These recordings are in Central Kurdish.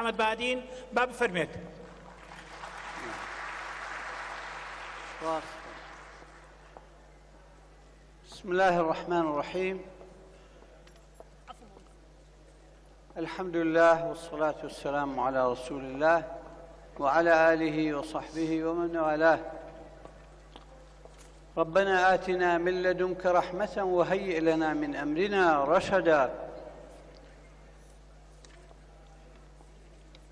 محەمەد بەهادین با بفەرمێت. بسم الله الرحمن الرحيم الحمد لله والصلاة والسلام على رسول الله وعلى آله وصحبه ومن والاه ربنا آتنا من لدنك رحمة وهيئ لنا من أمرنا رشدا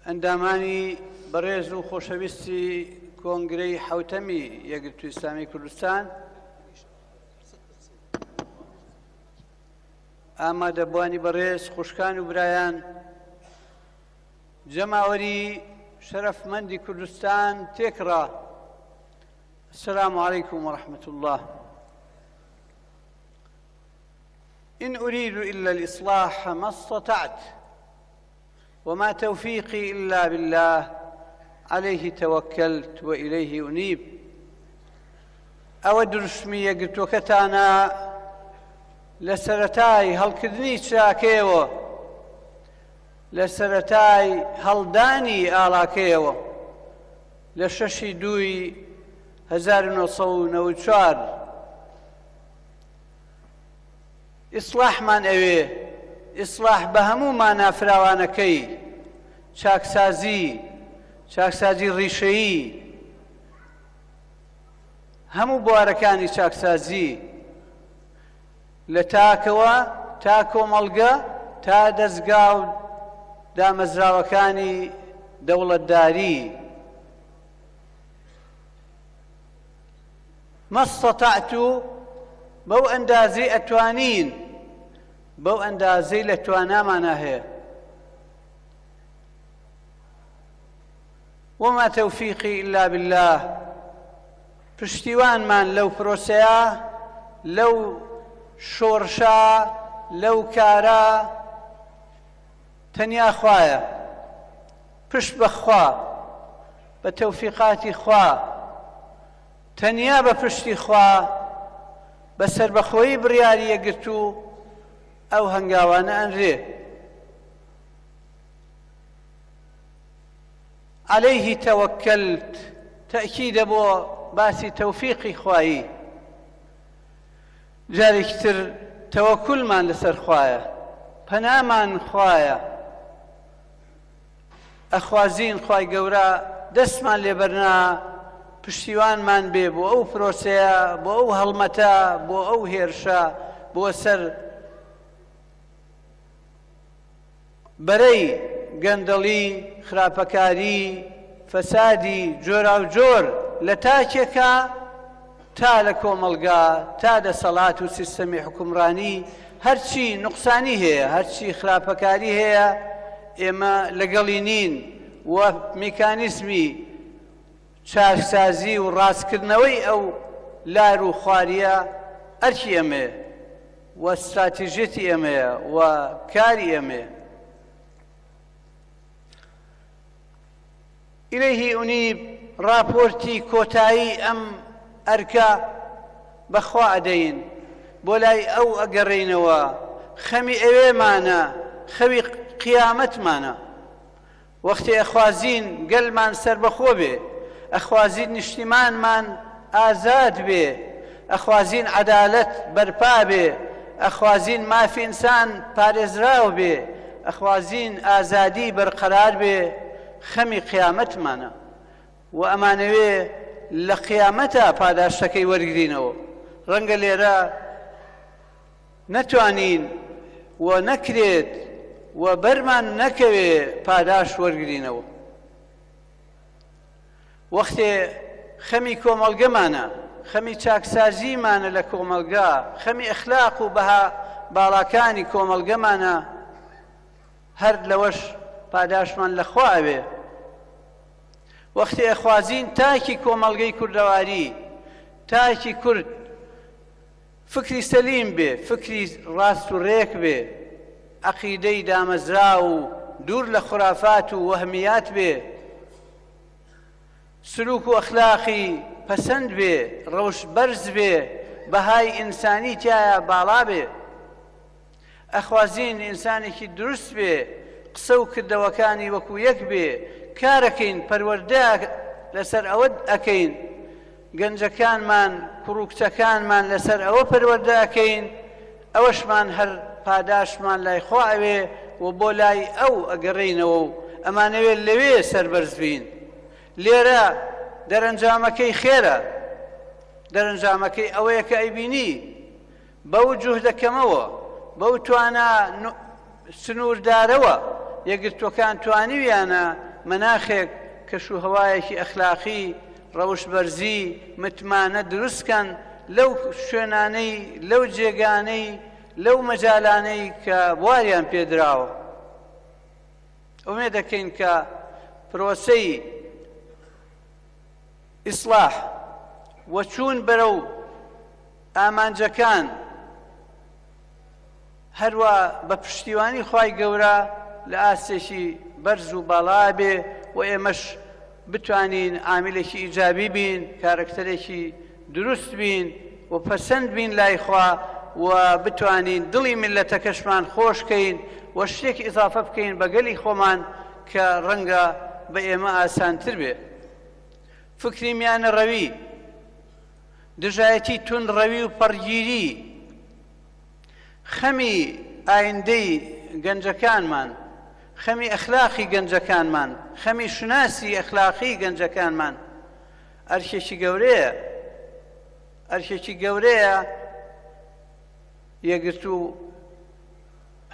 ئەندامانی بەڕێز و خۆشەویستی کۆنگرەی حوتەمی یەکگرتوو ئیسلامی کوردستان ئامادەبوانی بەڕێز خوشکان و برایان جەماوەری شەرەفمەندی کوردستان تێکڕا السلام عليكم ورحمة الله إن أريد إلا الإصلاح ما استطعت وما توفيقي إلا بالله عليه توكلت وإليه أنيب ئەوە دروشمی یەکگرتووەکەتانە لە سەرەتای هەڵکردنی چراکەیەوە لە سەرەتای هەڵدانی ئاڵاکەیەوە لە شەشی دووی 1994 ئیسڵاحمان ئەوێ، ئیسڵاح بە هەموو مانا فراوانەکەی، چاکسازی، چاکسازی ڕیشەیی، هەموو بوارەکانی چاکسازی لە تاکەوە تا کۆمەڵگە تا دەزگا و دامەزراوەکانی دەوڵەتداری. ما استطعت بەو ئەندازەی ئەتوانین بەو ئەندازەی لە توانامانا هەیە وما توفیقی الا بالله پشتیوانمان لەو پرۆسەیە لەو شۆڕشە لەو کارە تەنیا خوایە پشت بە خوا بە تەوفیقاتی خوا تەنیا بە پشتی خوا بە سەربەخۆیی بڕیاری یەکگرتوو ئەو هەنگاوانە ئەنرێ. علیه توکلت تەئکیدە بۆ باسی تەوفیقی خوایی. جارێکی تر تەوەکولمان لەسەر خوایە، پەنامان خوایە. ئەخوازین خوای گەورە دەستمان لێ بەرنا پشتیوانمان بێ بۆ ئەو پرۆسەیە بۆ ئەو هەڵمەتە بۆ ئەو هێرشە بۆ سەر بەرەی گەندەڵی خراپەکاری فەسادی جۆراوجۆر لە تاکێکا تا لە کۆمەڵگا تا دەسەڵات و سیستەمی حوکمڕانی هەرچی نوقسانی هەیە هەرچی خراپەکاری هەیە ئێمە لەگەڵی نین و میکانیزمی چاکسازی و ڕاستکردنەوەی ئەو لار و خواریە ئەرکی ئێمەیە و ستراتیژیەتی ئێمەیە و کاری ئێمەیە. الیه انیب ڕاپۆرتی کۆتایی ئەم ئەرکە بە خوا ئەدەین، بۆ لای ئەو ئەگەڕێینەوە، خەمی ئەوێمانە، خەوی قیامەتمانە. وەختێ ئەخوازین گەلمان سەربەخۆ بێ، ئەخوازین نیشتیمانمان ئازاد بێ، ئەخوازین عەدالەت بەرپا بێ، ئەخوازین مافی ئینسان پارێزراو بێ، ئەخوازین ئازادی بەرقەرار بێ، خەمی قیامەتمانە و ئەمانەوێ لە قیامەتا پاداشتەکەی وەرگرینەوە. ڕەنگە لێرە نەتوانین و نەکرێت و بەرمان نەکەوێ پاداشت وەرگرینەوە. وەختێ خەمی کۆمەڵگەمانە، خەمی چاکسازیمانە لە کۆمەڵگا، خەمی ئەخلاق و بەها باڵاکانی کۆمەڵگەمانە، هەر لەوەش پاداشتمان لە خوا ئەوێ. وەختێ ئەخوازین تاکی کۆمەڵگەی کوردەواری، تاکی کورد فکری سەلیم بێ، فکری ڕاست و ڕێک بێ، عەقیدەی دامەزراو و دوور لە خورافات و وەهمیات بێ، سلوک و ئەخلاقی پەسەند بێ، ڕەوشت بەرز بێ، بەهای ئینسانی تیایا باڵا بێ. ئەخوازین ئینسانێکی دروست بێ، قسە و کردەوەکانی وەکو یەک بێ، کارەکەین پەروەردە لەسەر ئەوە ئەکەین، گەنجەکانمان، کوڕ و کچەکانمان لەسەر ئەوە پەروەردە ئەکەین، ئەوەشمان هەر پاداشتمان لای خوا ئەوێ و بۆ لای ئەو ئەگەڕێینەوە و ئەمانەوێ لەوێ سەربەرز بین. لێرە دەرەنجامەکەی خێرە، دەرەنجامەکەی ئەوەیە کە ئەیبینی بەو جوهدە کەمەوە، بەو توانا سنووردارەوە یەکگرتووەکان توانیویانە مەناخێک، کەشوهەوایەکی ئەخلاقی، ڕەوشتبەرزی، متمانە دروست کەن لەو شوێنانەی، لەو جێگانەی، لەو مەجالانەی کە بواریان پێ دراوە. ئومێد دەکەین کە پرۆسەی ئیسڵاح و چوون بەرەو ئامانجەکان هەروا بە پشتیوانی خوای گەورە لە ئاستێکی بەرز و باڵا بێ و ئێمەش بتوانین عاملێکی ئیجابی بین، کارەکتەرێکی دروست بین و پەسەند بین لای خوا و بتوانین دڵی میللەتەکەشمان خۆش کەین و شتێک ئیزافە بکەین بە گەلی خۆمان کە ڕەنگە بە ئێمە ئاسانتر بێ. فکری میانەڕەوی، دژایەتی توندڕەوی و پەڕگیری، خەمی ئایندەی گەنجەکانمان، خەمی ئەخلاقی گەنجەکانمان، خەمی شوناسی ئەخلاقی گەنجەکانمان ئەرکێکی گەورەیە، ئەرکێکی گەورەیە یەکگرتوو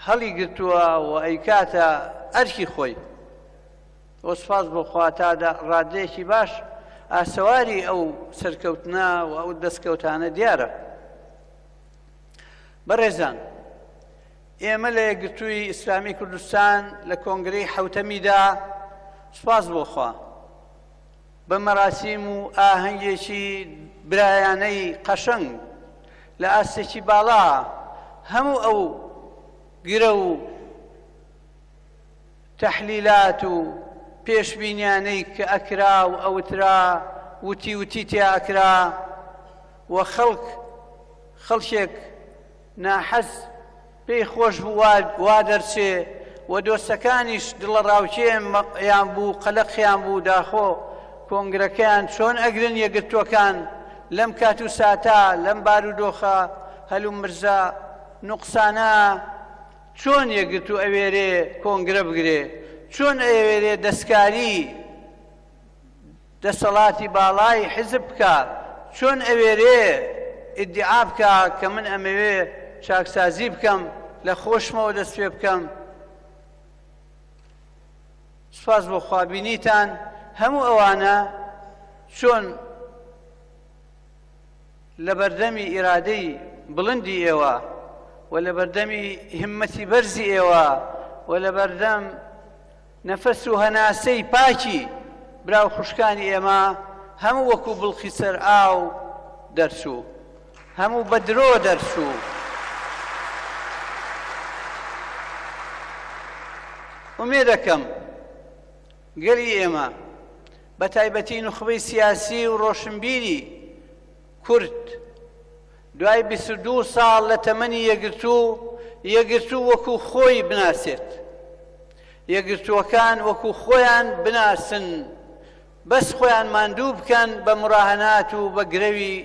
هەڵیگرتووە و ئەیکاتە ئەرکی خۆی. و سوپاس بۆ خوا تا ڕادەیەکی باش ئاسەواری ئەو سەرکەوتنە و ئەو دەستکەوتانە دیارە. بەڕێزان ئێمە لە یەکگرتووی ئیسلامی کوردستان لە کۆنگرەی حەوتەمیدا سوپاس بۆ خوا بە مەراسیم و ئاهەنگێکی برایانەی قەشەنگ لە ئاستێکی باڵا هەموو ئەو گرە و تەحلیلات و پێشبینیانەی کە ئەکرا و ئەوترا وتی وتی تیا ئەکرا و خەڵک خەڵکێک ناحەز پێی خۆش بوو وا وا دەرچێ و دۆستەکانیش دڵەڕاوکێ یان بوو قەلەقیان بوو داخۆ کۆنگرەکەیان چۆن ئەگرن یەکگرتووەکان لەم کات و ساتە لەم بارودۆخە هەلومرزە نوقسانە چۆن یەکگرتوو ئەوێرێ کۆنگرە بگرێ؟ چۆن ئەیەوێرێ دەستکاری دەسەڵاتی باڵای حیزب بکا؟ چۆن ئەوێرێ ئیدیعا بکا کە من ئەمەوێ چاکسازی بکەم، لە خۆشمەوە دەست پێ بکەم؟ سوپاس بۆ خوا بینیتان هەموو ئەوانە چۆن لەبەردەمی ئیرادەی بڵندی ئێوە و لەبەردەمی هیممەتی بەرزی ئێوە و لەبەردەم نەفەس و هەناسەی پاکی برا و خوشکانی ئێمە هەموو وەکو بڵقی سەر ئاو دەرچوو، هەموو بە درۆ دەرچوو. ئومێدەکەم گەلی ئێمە بە تایبەتی نوخبەی سیاسی و ڕۆشنبیری کورد دوای 22 ساڵ لە تەمەنی یەکگرتوو، یەکگرتوو وەکو خۆی بناسێت. یەکگرتووەکان وەکو خۆیان بناسن، بەس خۆیان ماندوو بکەن بە مراهنات و بە گرەوی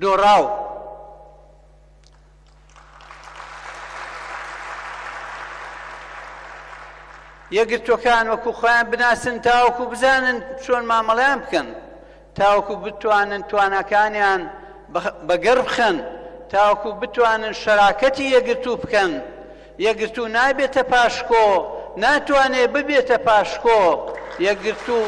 دۆڕاو. یەکگرتووەکان وەکو خۆیان بناسن تاوەکو بزانن چۆن مامەڵەیان بکەن، تاوەکو بتوانن تواناکانیان بەگەڕ بخەن، تاوەکو بتوانن شەراکەتی یەکگرتوو بکەن. یەکگرتوو نابێتە پاشکۆ، ناتوانێ ببێتە پاشکۆ. یەکگرتوو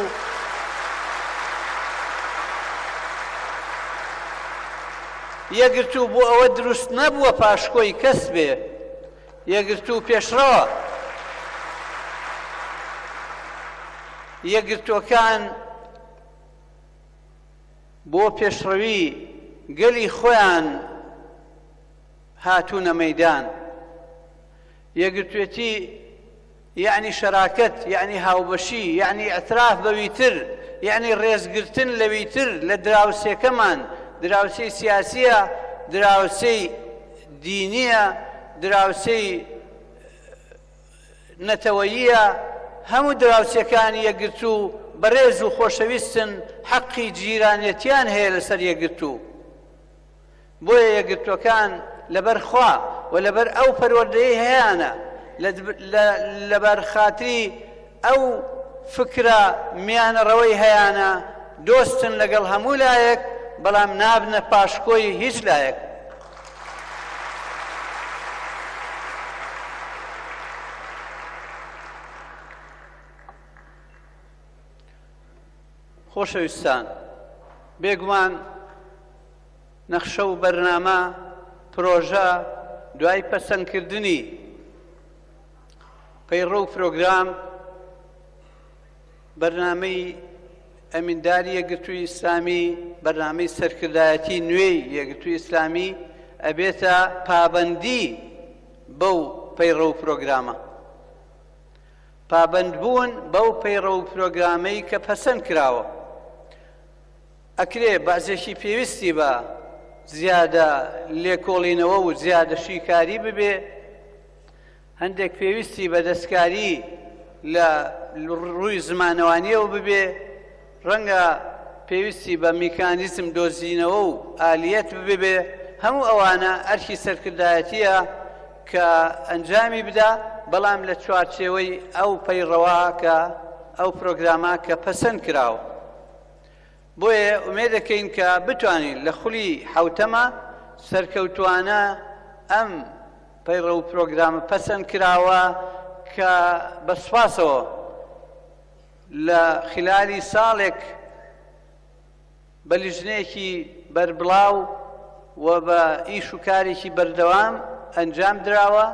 یەکگرتوو بۆ ئەوە دروست نەبووە پاشکۆی کەس بێ. یەکگرتوو پێشڕەوە. یەکگرتووەکان بۆ پێشڕەوی گەلی خۆیان هاتوونە مەیدان. یەکگرتوێتی یەعنی شەراکەت، یەعنی هاوبەشی، یەعنی ئیعتراف بەویتر، یەعنی ڕێزگرتن لەویتر، لە دراوسێکەمان، دراوسێی سیاسییە، دراوسێی دینییە، دراوسێی. نەتەوەییە، هەموو دراوسێکانی یەکگرتوو بەڕێز و خۆشەویستن، حەقی جیرانێتیان هەیە لەسەر یەکگرتوو. بۆیە یەکگرتووەکان لەبەر خوا و لەبەر ئەو پەروەردەیەی هەیانە، لەبەر خاتری ئەو فکرە میانەڕەوەی هەیانە، دۆستن لەگەڵ هەموو لایەک، بەڵام نابنە پاشکۆی هیچ لایەک. خۆشەویستان، بێگومان نەخشە و بەرنامە، پرۆژە، دوای پەسەندکردنی پەیڕەو و پرۆگرام، بەرنامەی ئەمینداری یەکگرتووی ئیسلامی، بەرنامەی سەرکردایەتی نوێی یەکگرتووی ئیسلامی ئەبێتە پابەندی بەو پەیڕەو و پرۆگرامە. پابەندبوون بەو پەیڕەو و پرۆگرامەی کە پەسەند کراوە. ئەکرێ بەعزێکی پێویستی بە زیادە لێکۆڵینەوە و زیادە شیکاری ببێ، هەندێک پێویستی بە دەستکاری لە ڕووی زمانەوانییەوە ببێ، ڕەنگە پێویستی بە میکانیزم دۆزینەوە و ئالیەت ببێ، هەموو ئەوانە ئەرکی سەرکردایەتییە کە ئەنجامی بدا، بەڵام لە چوارچێوەی ئەو پەیڕەوە کە ئەو پرۆگرامە کە پەسەند کراوە. بۆیە ئومێدەکەین کە بتوانین لە خولی حەوتەما سەرکەوتووانە ئەم پەیڕەو و پرۆگرامە پەسەند کراوە کە بە سوپاسەوە لە خلالی ساڵێک بە لیژنەیەکی بەربڵاو و بە ئیش و کارێکی بەردەوام ئەنجام دراوە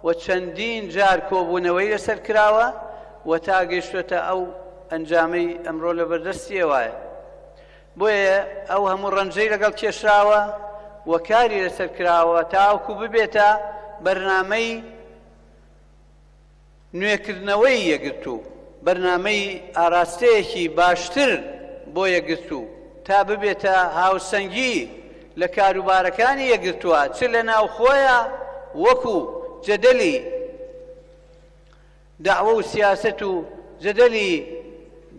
و چەندین جار کۆبوونەوەی لەسەر کراوە و تا گەیشتۆتە ئەو ئەنجامەی ئەمڕۆ لەبەردەستی ئێوایە. بۆیە ئەو هەموو ڕەنجەی لەگەڵ کێشراوە و کاری لەسەر کراوە تاوەکو ببێتە بەرنامەی نوێکردنەوەی یەکگرتوو، بەرنامەی ئاراستەیەکی باشتر بۆ یەکگرتوو تا ببێتە هاوسەنگی لە کاروبارەکانی یەکگرتووە چ لە ناوخۆیە وەکو جەدەلی دەعوە و سیاسەت و جەدەلی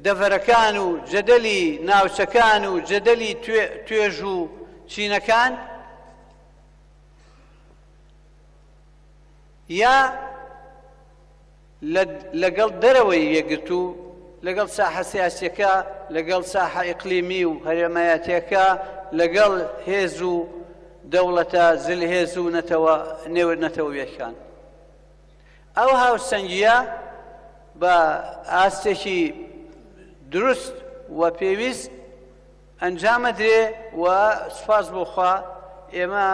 دەڤەرەکان و جەدەلی ناوچەکان و جەدەلی توێژ و چینەکان یا لەگەڵ دەرەوەی یەکگرتوو، لەگەڵ ساحە سیاسیەکە، لەگەڵ ساحە ئیقلیمی و هەرێمایەتیەکە، لەگەڵ هێز و دەوڵەتە زلهێز و نەتەوە نێونەتەوەیەکان. ئەو هاوسەنگییە بە ئاستێکی دروست و پێویست ئەنجامەدرێ و سوپاس بۆ خوا ئێمە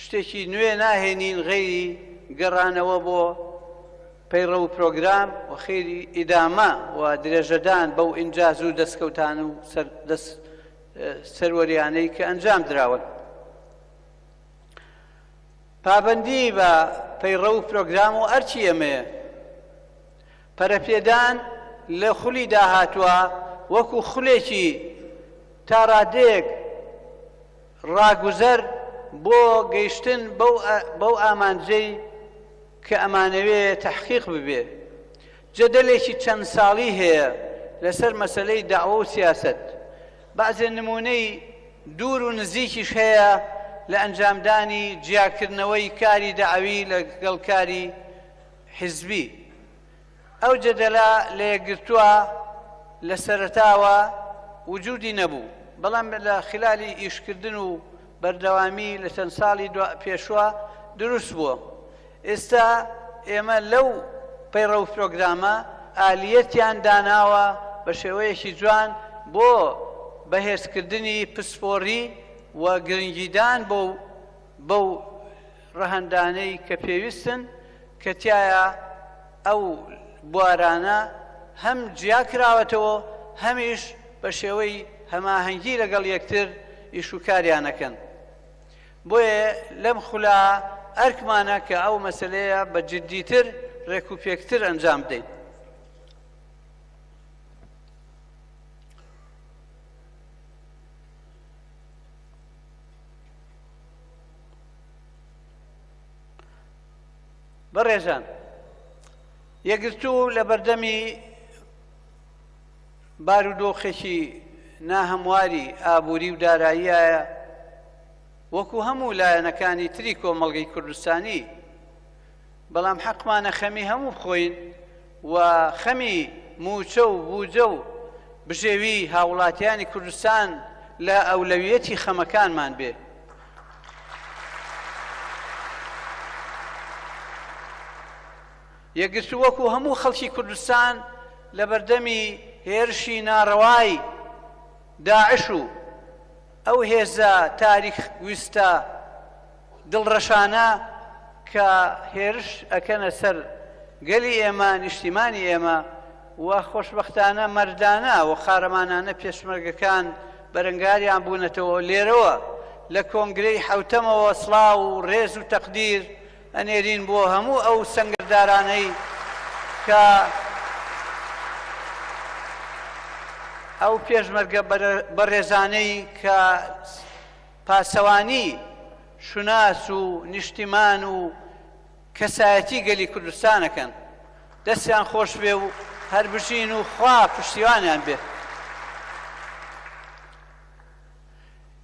شتێکی نوێ ناهێنین غەیری گەڕانەوە بۆ پەیڕەو و پرۆگرام و خەیری ئیدامە و درێژەدان بەو ئینجاز و دەستکەوتان و سەروەریانەی کە ئەنجام دراون. پابەندی بە پەیڕەو و پرۆگرام و ئەرکی ئێمەیە. پەرەپێدان لە خولی داهاتووە وەکو خولێکی تا ڕادەیەک ڕاگوزەر بۆ گەیشتن بەو ئامانجەی کە ئەمانەوێ تەحقیق ببێ. جەدەلێکی چەند ساڵی هەیە لەسەر مەسەلەی دەعوە و سیاسەت. بەعزێ نموونەی دوور و نزیکیش هەیە لە ئەنجامدانی جیاکردنەوەی کاری دەعەوی لەگەڵ کاری حیزبی. ئەو جەدەلە لە یەکگرتووە لە سەرەتاوە وجودی نەبوو، بەڵام لە خلالی ئیشکردن و بەردەوامی لە چەند ساڵی پێشوە دروست بووە. ئێستا ئێمە لەو پەیڕەو پرۆگرامە ئالیەتیان داناوە بە شێوەیەکی جوان بۆ بەهێزکردنی پسپۆڕی و گرنگیدان بۆ بەو ڕەهەندانەی کە پێویستن کە تیایا ئەو بوارانە هەم جیا کراوەتەوە هەمیش بە شێوەی هەماهەنگی لەگەڵ یەکتر ئیش و کاریان ئەکەن. بۆیە لەم خولە ئەرکمانە کە ئەو مەسەلەیە بە جدیتر ڕێکوپێکتر ئەنجام بدەین. بەڕێزان. یەکگرتوو لە بەردەمی بارودۆخێکی ناهەمواری ئابووری و داراییایە، وەکو هەموو لایەنەکانی تری کۆمەڵگەی کوردستانی، بەڵام حەقمانە خەمی هەموو بخۆین و خەمی مووچە و بوجە و بژێوی هاوڵاتیانی کوردستان لە ئەولەویەتی خەمەکانمان بێ. یەکگرتوو وەکو هەموو خەڵکی کوردستان لەبەردەمی هێرشی ناڕەوای داعش و ئەو هێزە تاریک ویستە دڵڕەشانە کە هێرش ئەکەنە سەر گەلی ئێمە، نیشتیمانی ئێمە و خۆشبەختانە مەردانە و قارەمانانە پێشمەرگەکان بەرەنگاریان بوونەتەوە لێرەوە لە کۆنگرەی حەوتەمەوە سڵاو و ڕێز و تەقدیر ئەنێرین بۆ هەموو ئەو سەنگەردارانەی کە ئەو پێشمەرگە بەڕێزانەی کە پاسەوانی شوناس و نیشتیمان و کەسایەتی گەلی کوردستانەکەن دەستیان خۆش بێ و هەر بژین و خوا پشتیوانیان بێ.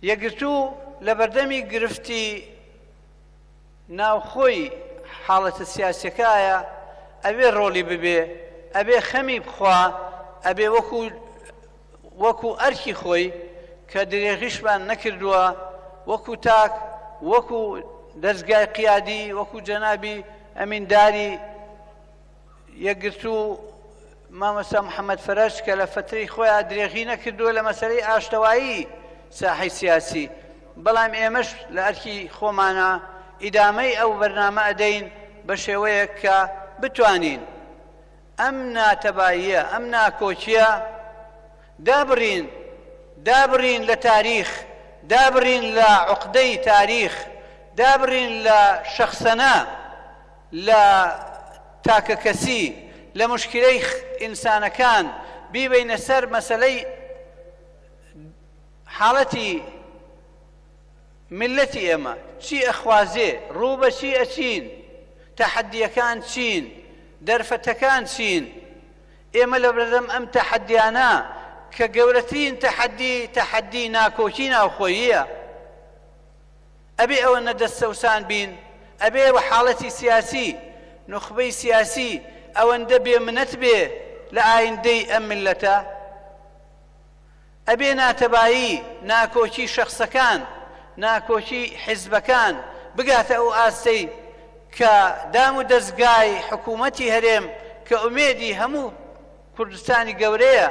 یەکگرتوو لەبەردەمی گرفتی ناوخۆی حاڵەتە سیاسیەکایە ئەبێ ڕۆڵی ببێ، ئەبێ خەمی بخوا، ئەبێ وەکو وەکو ئەرکی خۆی کە درێغیشمان نەکردووە وەکو تاک، وەکو دەزگای قیادی، وەکو جەنابی ئەمینداری یەکگرتوو مامۆستا محەمەد فەرەج کە لە فەترەی خۆیا درێغی نەکردووە لە مەسەلەی ئاشتەوایی ساحەی سیاسی، بەڵام ئێمەش لە ئەرکی خۆمانا ئیدامەی ئەو بەرنامە ئەدەین بە شێوەیەک کە بتوانین ئەم ناتەباییە، ئەم ناکۆکییە دابڕین، دابڕین لە تاریخ، دابڕین لە عوقدەی تاریخ، دابڕین لە شەخسەنە، لە تاکەکەسی، لە موشکیلەی ئینسانەکان، بیبەینە سەر مەسەلەی حاڵەتی میللەتی ئێمە چی ئەخوازێ، ڕوو بە چی ئەچین، تەحەدییەکان چین، دەرفەتەکان چین، ئێمە لەبەردەم ئەم تەحەدیانە کە گەورەترین تەحەدی، تەحەدی ناکۆکی ناوخۆییە، ئەبێ ئەوەنە دەستەوسان بین، ئەبێ وە حاڵەتی سیاسی، نوخبەی سیاسی ئەوەندە بێ منەت بێ لە ئایندەی ئەم میللەتە؟ ئەبێ ناتەبایی، ناکۆکی شەخسەکان، ناکۆکی حیزبەکان بگاتە ئەو ئاستەی کە دام و دەزگای حکوومەتی هەرێم کە ئومێدی هەموو کوردستانی گەورەیە،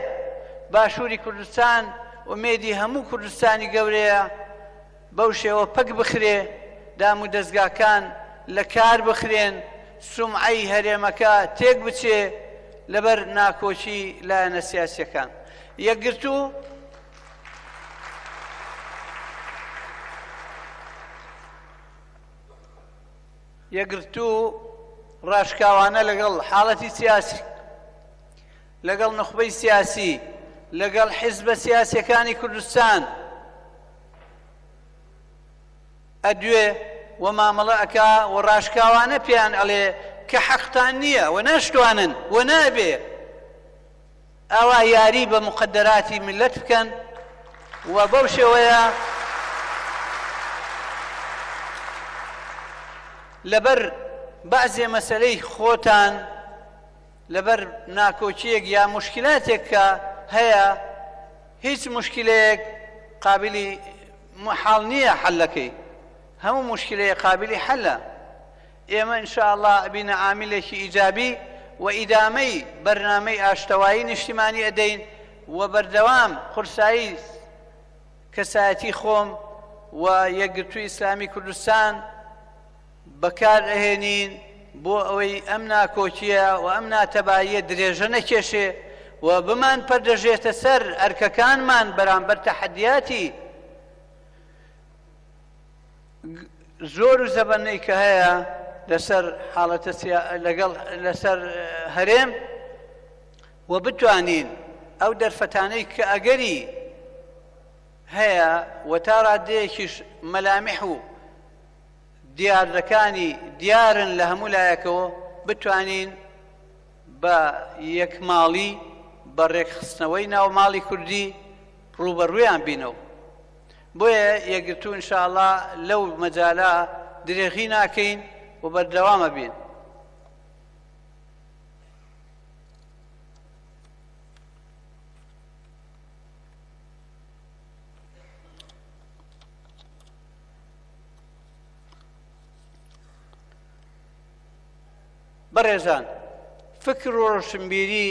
باشووری کوردستان ئومێدی هەموو کوردستانی گەورەیە، بەو شێوە پەک بخرێ، دام و دەزگاکان لە کار بخرێن، سومعەی هەرێمەکە تێک بچێ لەبەر ناکۆکی لایەنە سیاسیەکان. یەکگرتوو یەکگرتوو ڕاشکاوانە لەگەڵ حاڵەتی سیاسی لەگەڵ نوخبەی سیاسی لەگەڵ حیزبە سیاسیەکانی کوردستان ئەدوێ و مامەڵە ئەکا و ڕاشکاوانە پێیان ئەڵێ کە حەقتان نییە و ناشتوانن و نابێ ئاوا یاری بە موقەدەراتی میللەت بکەن و بەو شێوەیە لەبەر بەعزێ مەسەلەی خۆتان لەبەر ناکۆکیەک یا موشکیلاتێک کە هەیە هیچ موشکیلەیەک قابلی محاڵ نییە حەلەکەی هەموو موشکیلەیە قابلی حەلە ئێمە ان شاء اللە ئەبینە عامیلێکی ئیجابی و ئیدامەی بەرنامەی ئاشتەوایی نیشتیمانی ئەدەین و بەردەوام قورسایی کەسایەتی خۆم و یەکگرتووی ئیسلامی کوردستان بەکار ئەهێنین بۆ ئەوەی ئەم ناکۆکیە و ئەم ناتەباییە درێژە نەکێشێ و بمان پەردەژێتە سەر ئەرکەکانمان بەرامبەر تەحەدیاتی زۆر و زەبەنەی کە هەیە لەسەر حاڵەتە لەگەڵ لەسەر هەرێم و بتوانین ئەو دەرفەتانەی کە ئەگەری هەیە و تا ڕادەیەکیش مەلامح و دیاردەکانی دیارن لە هەموو لایەکەوە بتوانین. بە یەکماڵی، بە ڕێکخستنەوەی ناو ماڵی کوردی ڕووبەڕوویان بینەوە. بۆیە یەکگرتوو ان شاء اللە لەو مەجالە درێغی ناکەین و بەردەوام ئەبین. بەڕێزان فکر و ڕۆشنبیری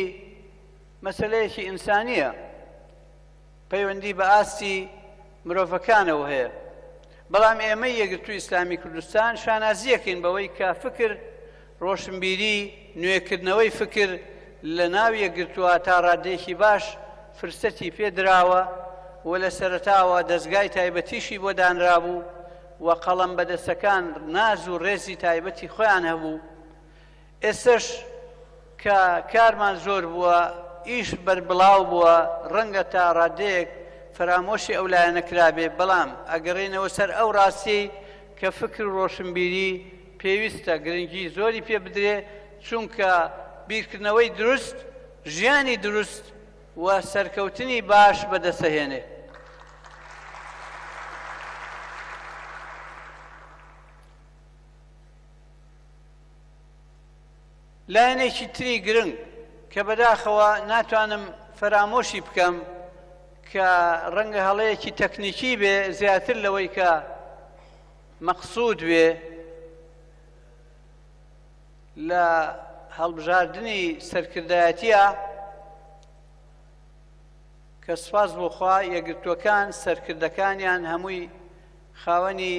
مەسەلەیەکی ئینسانییە، پەیوەندی بە ئاستی مرۆڤەکانەوە هەیە، بەڵام ئێمەی یەکگرتووی ئیسلامی کوردستان شانازییەکەین بەوەی کە فکر، ڕۆشنبیری، نوێکردنەوەی فکر لە ناو یەکگرتووە تا ڕادەیەکی باش فرسەتی پێ دراوە و لە سەرەتاوە دەزگای تایبەتیشی بۆ دانرابوو و قەڵەم بەدەستەکان ناز و ڕێزی تایبەتی خۆیان هەبوو. ئێستەش کە کارمان زۆر بووە، ئیش بەربڵاو بووە، ڕەنگە تا ڕادەیەک فەرامۆشی ئەو لایەنە کرابێ، بەڵام ئەگەڕێینەوە سەر ئەو ڕاستیەی کە فکر و ڕۆشنبیری پێویستە گرنگی زۆری پێ بدرێ، چونکە بیرکردنەوەی دروست ژیانی دروست و سەرکەوتنی باش بەدەستئەهێنێ. لایەنێکی تری گرنگ کە بەداخەوە ناتوانم فەرامۆشی بکەم کە ڕەنگە هەڵەیەکی تەکنیکی بێ زیاتر لەوەی کە مەقسود بێ لە هەڵبژاردنی سەرکردایەتیە کە سوپاس بۆ خوا یەکگرتووەکان سەرکردەکانیان هەمووی خاوەنی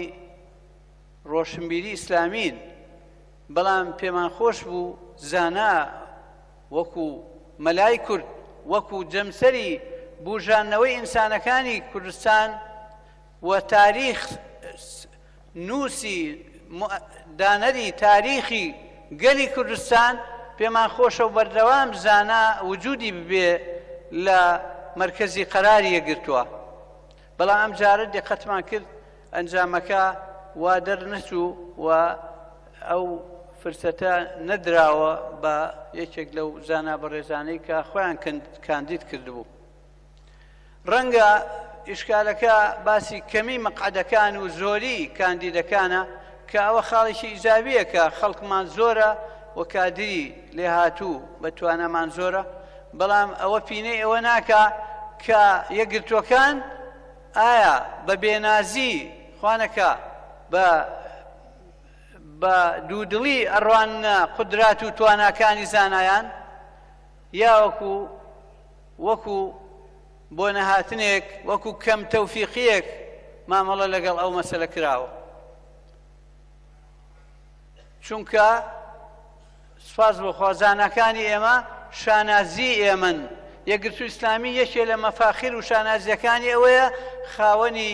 ڕۆشنبیری ئیسلامین، بەڵام پێمان خۆش بوو زانا وەکو مەلای کورد، وەکو جەمسەری بوژاندنەوەی ئینسانەکانی کوردستان و تاریخ نووسی دانەری تاریخی گەلی کوردستان، پێمان خۆشە و بەردەوام زانا وجودی ببێ لە مەرکەزی قەراری یەکگرتووە. بەڵام ئەمجارە دیقەتمان کرد ئەنجامەکە وا دەرنەچوو و ئەو فرسەتە نەدراوە بە یەکێک لەو زانا بەڕێزانەی کە خۆیان کاندید کردبوو. ڕەنگە ئیشکالەکە باسی کەمی مەقعەدەکان و زۆری کاندیدەکانە کە ئەوە خاڵێکی ئیجابییە کە خەڵکمان زۆرە و کادری لێهاتوو بە توانامان زۆرە، بەڵام ئەوە پینەی ئەوە ناکا کە یەکگرتووەکان ئایا بە بێنازی خوانەکا بە بە دوودڵی ئەڕواننە قودرات و تواناکانی زانایان یا وەکو وەکو بۆ نەهاتنێک وەکو کەم تەوفیقیەک مامەڵە لەگەڵ ئەو مەسەلە کراوە چونکە سوپاس بۆ خوا زاناکانی ئێمە شانازی ئێمەن. یەکگرتوو ئیسلامی یەکێ لە مەفاخیر و شانازیەکانی ئەوەیە خاوەنی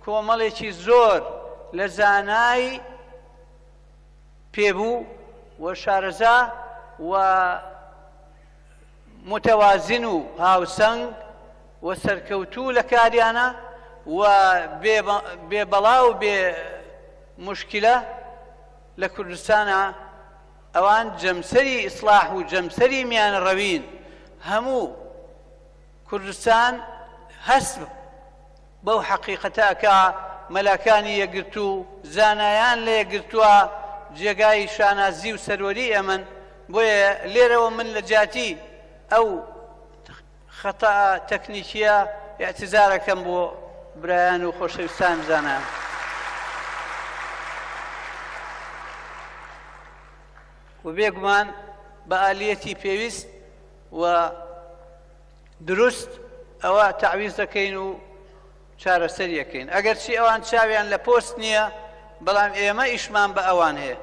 کۆمەڵێکی زۆر لە زانای پێبوو و شارەزا و متوازن و هاوسەنگ و سەرکەوتوو لە کاریانە و بێ بەڵا و بێ مشکلە لە کوردستانا ئەوان جەمسەری ئیسڵاح و جەمسەری میانەڕەوین، هەموو کوردستان هەست بەو حەقیقەتە ئەکا مەلاکانی یەکگرتوو، زانایان لە یەکگرتووە جێگای شانازی و سەروەری ئێمەن، بۆیە لێرەوە من لە جیاتی ئەو خەتاء تەکنیکیە ئیعتزار ئەکەم بۆ برایان و خۆشەویستانم زانایان. و بێگومان بە ئالیەتی پێویست و دروست ئەوە تەعویز دەکەین و چارەسەری ئەکەین ئەگەرچی ئەوان چاویان لە پۆست نییە بەڵام ئێمە ئیشمان بە ئەوان هەیە.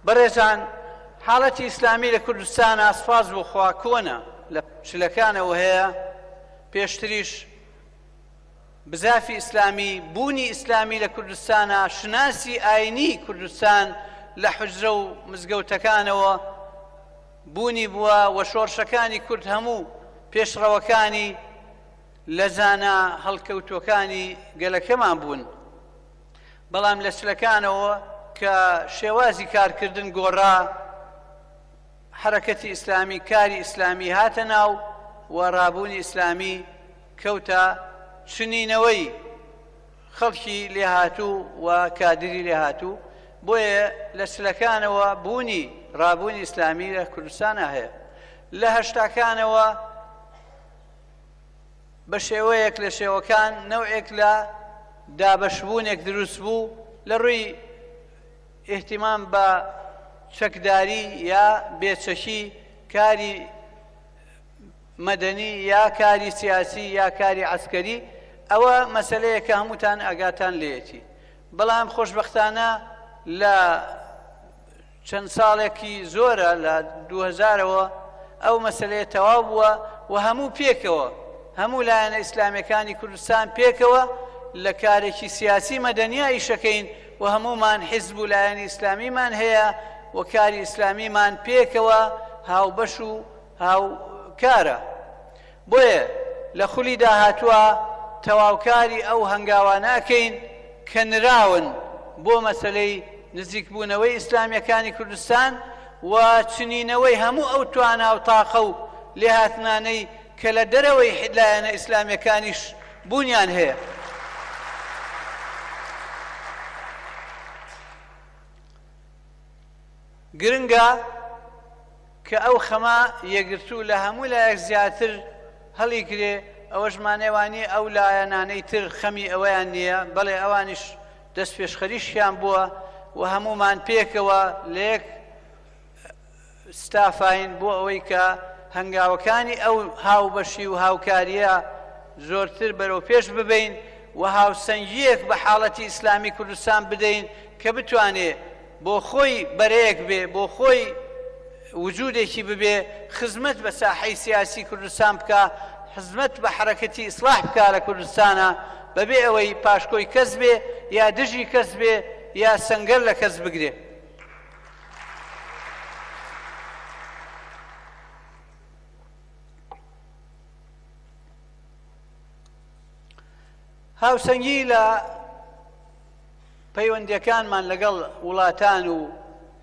بەڕێزان حاڵەتی ئیسلامی لە کوردستانا سوپاس بۆ خوا کۆنە لە چلەکانەوە هەیە پێشتریش بزافی ئیسلامی بوونی ئیسلامی لە کوردستانا شوناسی ئاینی کوردستان لە حوجرە و مزگەوتەکانەوە بوونی بووە و شۆڕشەکانی کورد هەموو پێشڕەوەکانی لە زانا هەڵکەوتووەکانی گەلەکەمان بوون. بەڵام لە چلەکانەوە کە شێوازی کارکردن گۆڕا، حەرەکەتی ئیسلامی، کاری ئیسلامی هاتە ناو و ڕابوونی ئیسلامی کەوتە چنینەوەی خەڵکی لێهاتوو و کادری لێهاتوو، بۆیە لە چلەکانەوە بوونی ڕابوونی ئیسلامی لە کوردستانا هەیە. لە هەشتاکانەوە بە شێوەیەک لە شێوەکان نەوعێک لە دابەشبوونێک دروست بوو لە ڕووی ئیهتیمام بە چەکداری یا بێچەکی کاری مەدەنی یا کاری سیاسی یا کاری عەسکەری ئەوە مەسەلەیەکە هەمووتان ئاگاتان لێیەتی بەڵام خۆشبەختانە لە چەند ساڵێکی زۆرە لە دووهەزارەوە ئەو مەسەلەیە تەواو بووە و هەموو پێکەوە هەموو لایەنە ئیسلامیەکانی کوردستان پێکەوە لە کارێکی سیاسی مەدەنیا ئیشەکەین و هەموومان حیزب و لایەنی ئیسلامیمان هەیە و کاری ئیسلامیمان پێکەوە هاوبەش و هاوکارە. بۆیە لە خولی داهاتووا تەواوکاری ئەو هەنگاوانە ئەکەین کە نراون بۆ مەسەلەی نزیکبوونەوەی ئیسلامیەکانی کوردستان و چنینەوەی هەموو ئەو توانا و تاقە و لێهاتنانەی کە لە دەرەوەی لایەنە ئیسلامیەکانیش بوونیان هەیە. گرنگە کە ئەو خەمە یەکگرتوو لە هەموو لایەک زیاتر هەڵیگرێ، ئەوەش مانای وا نییە ئەو لایەنانەی تر خەمی ئەوەیان نییە، بەڵێ ئەوانیش دەستپێشخەریشیان بووە و هەموومان پێکەوە لە یەک ستافاین بۆ ئەوەی کە هەنگاوەکانی ئەو هاوبەشی و هاوکارییە زۆرتر بەرەو پێش ببەین و هاوسەنگییەک بە حاڵەتی ئیسلامی کوردستان بدەین کە بتوانێ بۆ خۆی بەرەیەک بێ، بۆ خۆی وجودێکی ببێ، خزمەت بە ساحەی سیاسی کوردستان بکا، حزمەت بە حەرەکەتی ئیسڵاح بکا لە کوردستانا، بەبێ ئەوەی پاشکۆی کەس بێ یا دژی کەس بێ یا سەنگەر لە کەس بگرێ. هاوسەنگی لە پەیوەندییەکانمان لەگەڵ وڵاتان و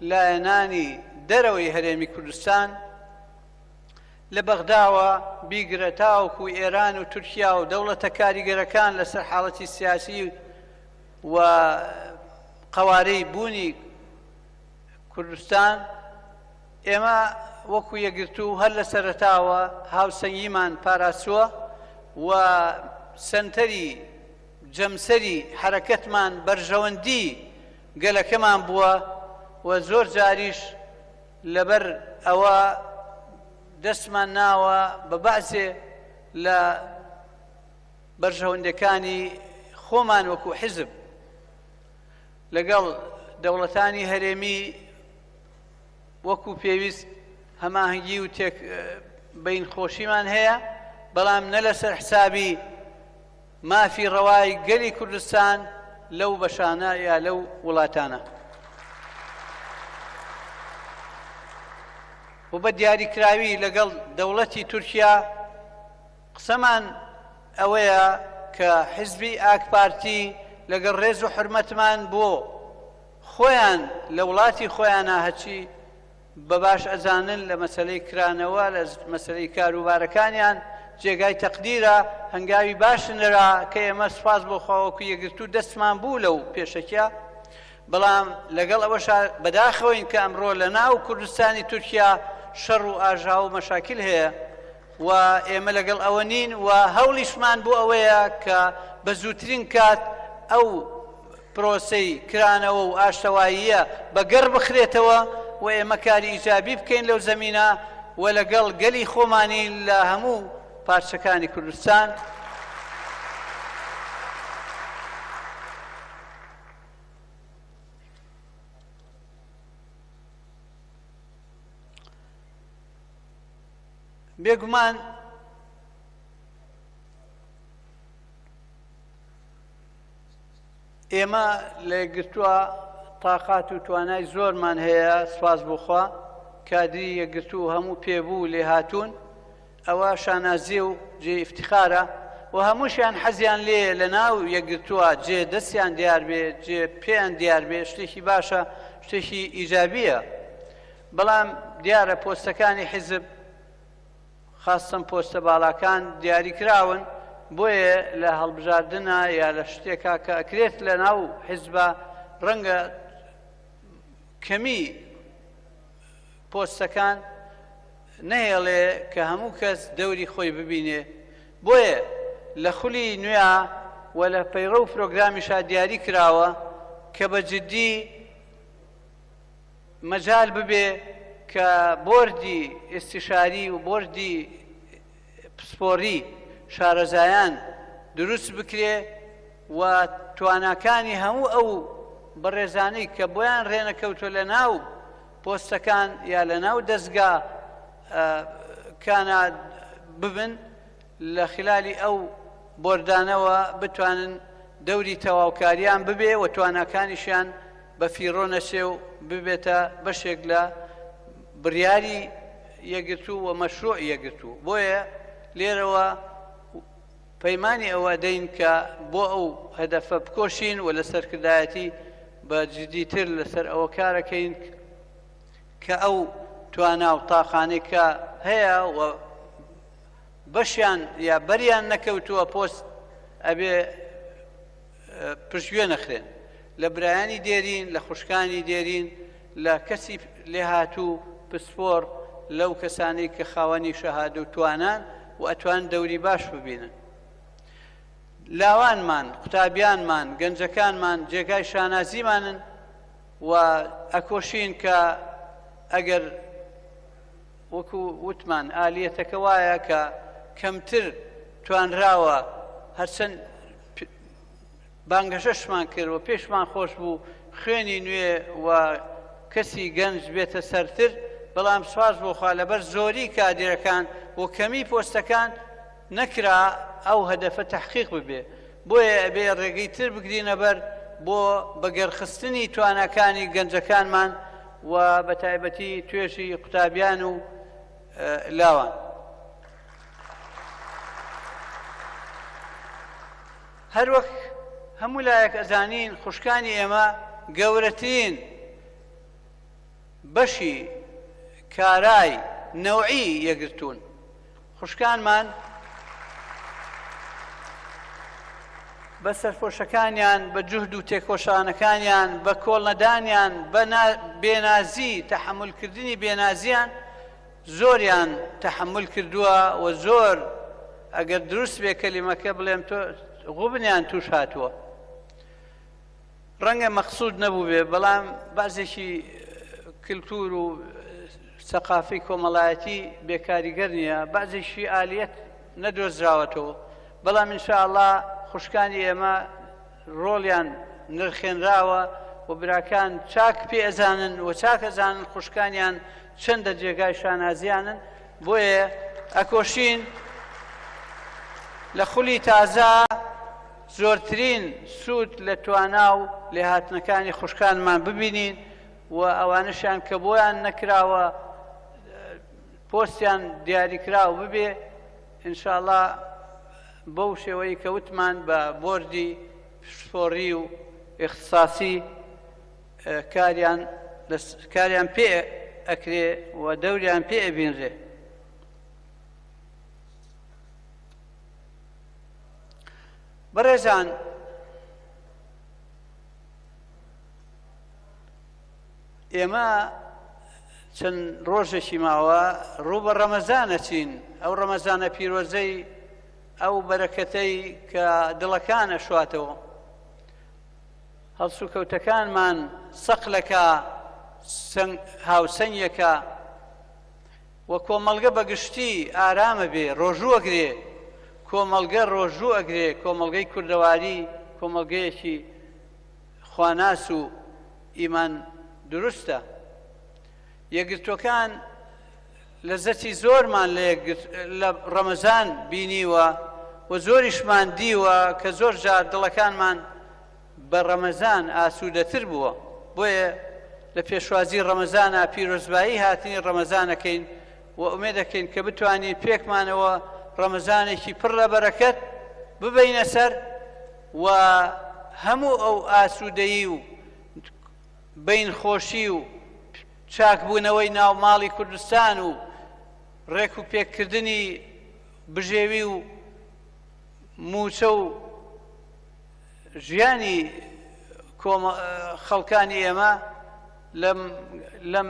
لایەنانی دەرەوەی هەرێمی کوردستان، لە بەغداوە بیگرە تاوەکو ئێران و تورکیا و دەوڵەتە کاریگەرەکان لەسەر حاڵەتی سیاسی و قەوارەی بوونی کوردستان، ئێمە وەکو یەکگرتوو هەر لە سەرەتاوە هاوسەنگیمان پاراستووە و سەنتەری جەمسەری حەرەکەتمان بەرژەوەندی گەلەکەمان بووە و زۆر جاریش لەبەر ئەوە دەستمان ناوە بە بەعزێ لە بەرژەوەندەکانی خۆمان وەکو حیزب لەگەڵ دەوڵەتانی هەرێمی وەکو پێویست هەماهەنگی و تێک بەین خۆشیمان هەیە، بەڵام نە لەسەر حسابی مافی ڕەوای گەلی کوردستان لەو بەشانە یا لەو وڵاتانە. و بە دیاریکراوی لەگەڵ دەوڵەتی تورکیا قسەمان ئەوەیە کە حیزبی ئاکپارتی لەگەڵ ڕێز و حورمەتمان بۆ خۆیان لە وڵاتی خۆیانا هەرچی بە باش ئەزانن لە مەسەلەی کرانەوە لە مەسەلەی کاروبارەکانیان جێگای تەقدیرە هەنگاوی باش نرا کە ئێمە سوپاس بۆ خوا وەکو یەکگرتوو دەستمان بوو لەو پێشەکیە بەڵام لەگەڵ ئەوەشا بەداخەوەین کە ئەمڕۆ لە ناو کوردستانی تورکیا شەڕ و ئاژاوە و مەشاکیل هەیە و ئێمە لەگەڵ ئەوە نین و هەوڵیشمان بۆ ئەوەیە کە بە زووترین کات ئەو پرۆسەی کرانەوە و ئاشتەواییە بە گەڕ بخرێتەوە و ئێمە کاری ئیجابی بکەین لەو زەمینە و لەگەڵ گەلی خۆمانین لە هەموو پارچەکانی کوردستان. بێگومان ئێمە لە یەکگرتووە تاقات و توانای زۆرمان هەیە سوپاس بۆ خوا کادری یەکگرتوو هەموو پێبوو لێهاتوون ئەوە شانازیە و جێی ئیفتخارە و. و هەمووشیان حەزیان لێیە لە ناو یەکگرتووە جێ دەستیان دیار بێ، جێ پێیان دیار بێ، شتێکی باشە، شتێکی ئیجابییە. بەڵام دیارە پۆستەکانی حیزب خاستەن پۆستە باڵاکان دیاریکراون، بۆیە لە هەڵبژاردنا یا لە شتێکا کە ئەکرێت لە ناو حیزبا ڕەنگە کەمی پۆستەکان نەهێڵێ کە هەموو کەس دەوری خۆی ببینێ، بۆیە لە خولی نوێا و لە پەیڕەو و پرۆگرامیشا دیاری کراوە کە بە جدی مەجال ببێ کە بۆردی ئیستیشاری و بۆردی پسپۆڕی شارەزایان دروست بکرێ و تواناکانی هەموو ئەو بەڕێزانەی کە بۆیان ڕێنەکەوتوە لە ناو پۆستەکان یا لە ناو دەزگا کانا ببن لە خلالی ئەو بۆردانەوە بتوانن دەوری تەواوکاریان ببێ و تواناکانیشیان بە فیڕۆ نەچێ و ببێتە بەشێک لە بڕیاری یەکگرتوو و مەشروع یەکگرتوو. بۆیە لێرەوە پەیمانی ئەوە ئەدەین کە بۆ ئەو هەدەفە بکۆشین و لە سەرکردایەتی بە جدیتر لەسەر ئەوە کارەکەین کە ئەو توانا و تاقانەی کە هەیە و بەشیان یا بەریان نەکەوتووە پۆست ئەبێ پشتگوێ نەخرێن لە برایانی دێرین، لە خوشکانی دێرین، لە کەسی لێهاتوو، پسپۆڕ، لەو کەسانەی کە خاوەنی شەهادە و توانان و ئەتوانن دەوری باش ببینن. لاوانمان، قوتابیانمان، گەنجەکانمان جێگای شانازیمانن و ئەکۆشین کە ئەگەر وەکو وتمان ئالیەتەکە وایە کە کەمتر توانراوە هەرچەند بانگەشەشمان کرد و پێشمان خۆش بوو خوێنی نوێ و کەسی گەنج بێتە سەرتر، بەڵام سوپاس بۆ خوا لەبەر زۆری کادیرەکان و کەمی پۆستەکان نەکرا ئەو هەدەفە تەحقیق ببێ، بۆیە ئەبێ ڕێگەی تر بگرینە بەر بۆ بەگەرخستنی تواناکانی گەنجەکانمان و بەتایبەتی توێژی قوتابیان و لاوان. هەروەک هەموو لایەک ئەزانین خوشکانی ئێمە گەورەترین بەشی کارای نەوعی یەکگرتوون. خوشکانمان بە سەرپۆشەکانیان، بە جوهد و تێکۆشانەکانیان، بە کۆڵنەدانیان، بە بێنازی، تەحەمولکردنی بێنازیان زۆریان تەحەمول کردووە و زۆر ئەگەر دروست بێ کەلیمەکە بڵێم تۆ غوبنیان توش هاتووە. ڕەنگە مەقسود نەبووبێ بەڵام بەعزێکی کلتور و سەقافی کۆمەڵایەتی بێکاریگەر نییە، بەعزێکی ئالیەت نەدۆزراوەتەوە، بەڵام ان شاء اللە خوشکانی ئێمە ڕۆڵیان نرخێنراوە و براکان چاک پێ ئەزانن و چاک ئەزانن خوشکانیان چەندە جێگای شانازیانن، بۆیە ئەکۆشین لە خولی تازە زۆرترین سوود لە توانا و لێهاتنەکانی خوشکانمان ببینین و ئەوانەشیان کە بۆیان نەکراوە پۆستیان دیاریکراو ببێ ان شاء اللە بەو شێوەی کە وتمان بە بۆردی پسپۆڕی و ئیختساسی کاریان کاریان پێ ئەکرێ و دەوریان پێ ئەبینرێ. بەڕێزان ئێمە چەند ڕۆژێکی ماوە ڕوو بە ڕەمەزان ئەچین، ئەو ڕەمەزانە پیرۆزەی ئەو بەرەکەتەی کە دڵەکان ئەشواتەوە، هەڵسوکەوتەکانمان سەقلەکە، هاوسەنگێکە و کۆمەڵگە بە گشتی ئارامە بێ، ڕۆژوو ئەگرێ، کۆمەڵگە ڕۆژوو ئەگرێ، کۆمەڵگەی کوردەواری کۆمەڵگەیەکی خواناس و ئیمان دروستە. یەکگرتووەکان لەزەتی زۆرمان لە لە ڕەمەزان بینیوە و زۆریشمان دیوە کە زۆر جار دڵەکانمان بە ڕەمەزان ئاسوودەتر بووە. بۆیە لە پێشوازی ڕەمەزانا پیرۆزبایی هاتنی ڕەمەزانەکەین و ئومێدەکەین کە بتوانین پێکمانەوە ڕەمەزانێکی پڕ لە بەرەکەت. ببەینە سەر و هەموو ئەو ئاسوودەیی و بەینخۆشی و چاکبوونەوەی ناو ماڵی کوردستان و ڕێک و پێککردنی بژێوی و مووچە و ژیانی خەڵکانی ئێمە لەم لەم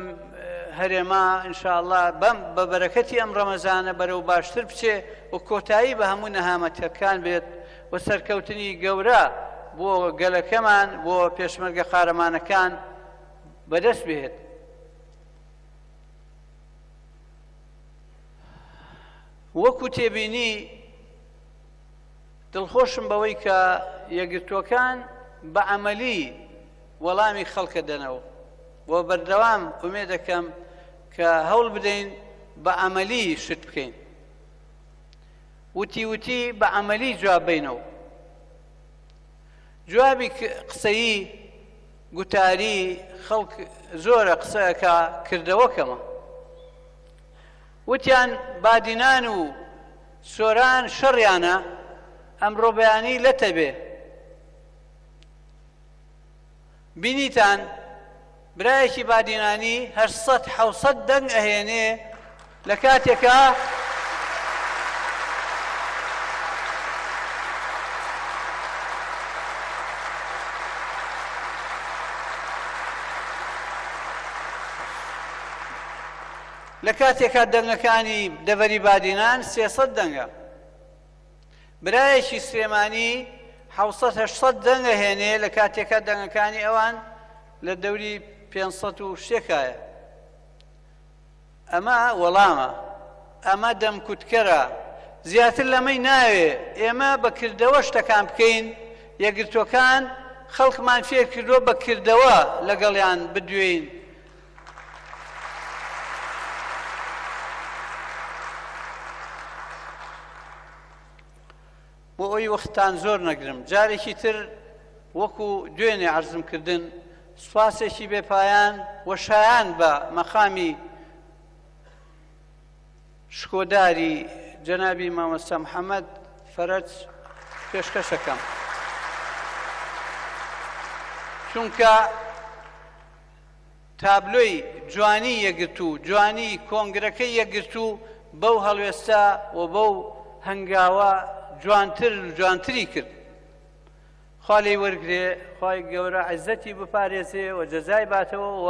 هەرێمە انشاءاللە بەم بە بەرەکەتی ئەم ڕەمەزانە بەرەو باشتر بچێ و کۆتایی بە هەموو نەهامەتەکان بێت و سەرکەوتنی گەورە بۆ گەلەکەمان بۆ پێشمەرگە قارەمانەکان بەدەست بێت. وەکو تێبینی دڵخۆشم بەوەی کە یەکگرتووەکان بە عەمەلی وەڵامی خەڵکە دەنەوە و بەردەوام ئومێدەکەم کە هەوڵ بدەین بە عەمەلی شت بکەین وتی وتی بە عەمەلی جواب بینەوە جوابی قسەیی گوتاری خەڵک زۆرە قسەکە کردەوە کەمە وتیان بادینان و سۆران شەڕیانە ئەمڕۆ بەیانی لەتە بێ بینیتان برایەکی بادینانی 800 700 دەنگ ئەهێنێ لە کاتێکا لە کاتێکا دەنگەکانی دەڤەری بادینان 300 دەنگە برایەکی سلێمانی 700 800 دەنگ ئەهێنێ لە کاتێکا دەنگەکانی ئەوان لە دەوری 500 و شتێکایە. ئەمە وەڵامە، ئەمە دەمکوتکەرە، زیاتر لەمەی ناوێ، ئێمە بە کردەوە شتەکان بکەین، یەکگرتووەکان خەڵکمان فێرکردووە بە کردەوە لەگەڵیان بدوێین. بۆ ئەوەی وەختتان زۆر نەگرم جارێکی تر وەکو دوێنێ عەرزم کردن سوپاسێکی بێ پایان و شایان بە مەقامی شکۆداری جەنابی مامۆستا محەممەد فەرەج پێشکەشەکەم چونکە تابلۆی جوانی یەکگرتوو، جوانی کۆنگرەکەی یەکگرتوو بەو هەڵوێستە و بەو هەنگاوە جوانتر و جوانتری کرد. خوا لێی وەرگرێ، خوای گەورە عیزەتی بپارێزێ و جەزای باتەوە و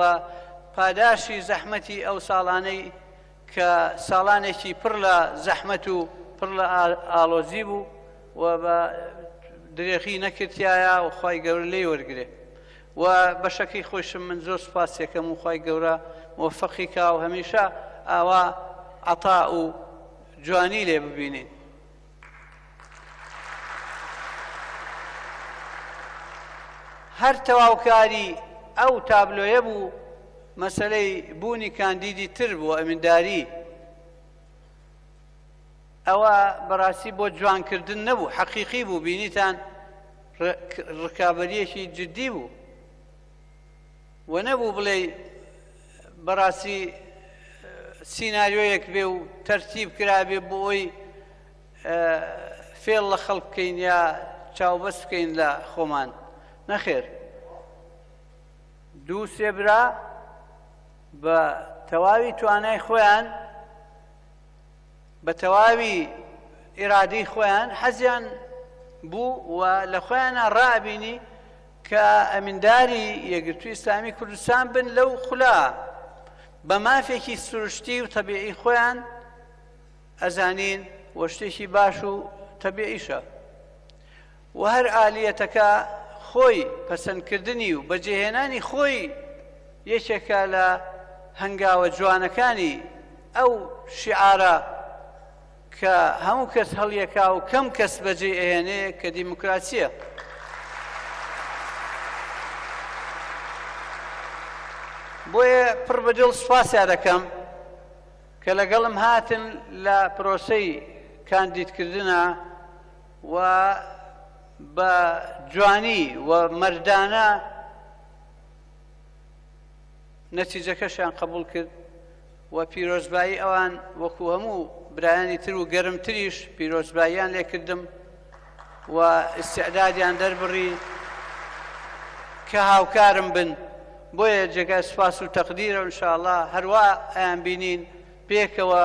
پاداشی زەحمەتی ئەو ساڵانەی کە ساڵانێکی پڕ لە زەحمەت و پڕ لە ئاڵۆزی بوو و بە درێغی نەکردایە و خوای گەورە لێی وەرگرێ. و بەشەکەی خۆیشم من زۆر سوپاسیەکەم و خوای گەورە مۆفەقی کا و هەمیشە ئاوا عەتا و جوانی لێ ببینین. هەر تەواوکاری ئەو تابلۆیە بوو مەسەلەی بوونی کاندیدی تر بۆ ئەمینداری ئەوە بەڕاستی بۆ جوانکردن نەبوو حەقیقی بوو بینیتان ڕکابەریەکی جدی بوو و نەبوو بڵێ بەڕاستی سیناریۆیەک بێ و تەرتیب کرابێ بۆ ئەوی فێڵ لە خەڵک بکەین یا چاوبەست بکەین لە خۆمان نەخێر دوو سێ برا بە تەواوی توانای خۆیان بە تەواوی ئیرادەی خۆیان حەزیان بوو و لە خۆیانە ڕائەبینی کە ئەمینداری یەکگرتووی ئیسلامی کوردستان بن لەو خولە بە مافێکی سروشتی و تەبیعی خۆیان ئەزانین و شتێکی باش و تەبیعیشە و هەر ئالیەتەکە خۆی پەسەندکردنی و بەجێهێنانی خۆی یەکێکە لە هەنگاوە جوانەکانی ئەو شیعارە کە هەموو کەس هەڵیەکا و کەم کەس بەجێی ئەهێنێ کە دیموکراسیە. بۆیە پڕ بە دڵ سوپاسیان دەکەم کە لەگەڵم هاتن لە پرۆسەی کاندیدکردنا و بە جوانی و مەردانە نەتیجەکەشیان قبوڵ کرد و پیرۆزبایی ئەوان وەکو هەموو برایانی تر و گەرمتریش پیرۆزباییان لێکردم. و ئیستعدادیان دەربڕی کە هاوکارم بن، بۆیە جێگای سوپاس و تەقدیرە و ان شاء اللە هەروا ئەیانبینین پێکەوە